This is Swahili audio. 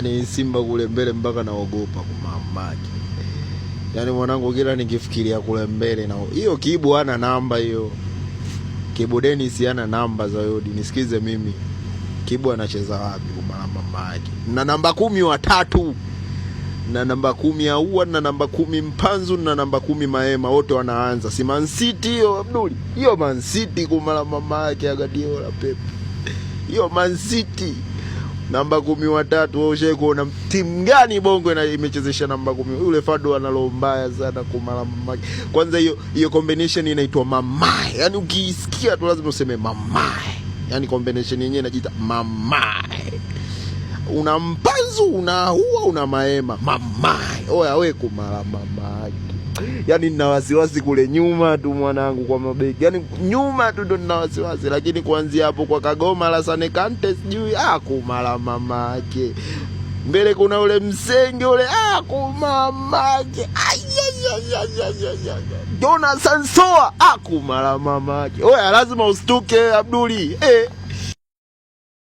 Yaani Simba kule mbele mpaka naogopa kumamaki. Yaani mwanangu, kila nikifikiria kule mbele na hiyo Kibu ana namba hiyo. Kibu Dennis ana namba za Yodi. Nisikize mimi. Kibu anacheza wapi kumala mama yake? Na namba 10 watatu. Na namba 10 Aua na namba 10 Mpanzu na namba 10 Maema wote wanaanza. Si Man City hiyo Abduli. Hiyo Man City kumala mama yake ya Guardiola Pep. Hiyo Man City namba 10 watatu. Wewe ushawahi kuona timu gani bongo na imechezesha namba 10? Yule Fado ana roho mbaya sana kumala mamake. Kwanza hiyo hiyo combination inaitwa mamae, yaani ukiisikia tu lazima useme mamae, yaani combination yenyewe inajiita mamae. Una Mpanzu, una Ahoua, una Maema, mamae. Oya we kumala mamake. Yaani nina wasiwasi kule nyuma tu mwanangu kwa mabeki. Yaani nyuma tu ndo nina wasiwasi, lakini kuanzia hapo kwa Kagoma Lassane Kante sijui kumala mamake. Mbele kuna ule msenge ule kumamake. Jonathan Soa kumala mamake. Oya lazima ustuke Abduli. Eh.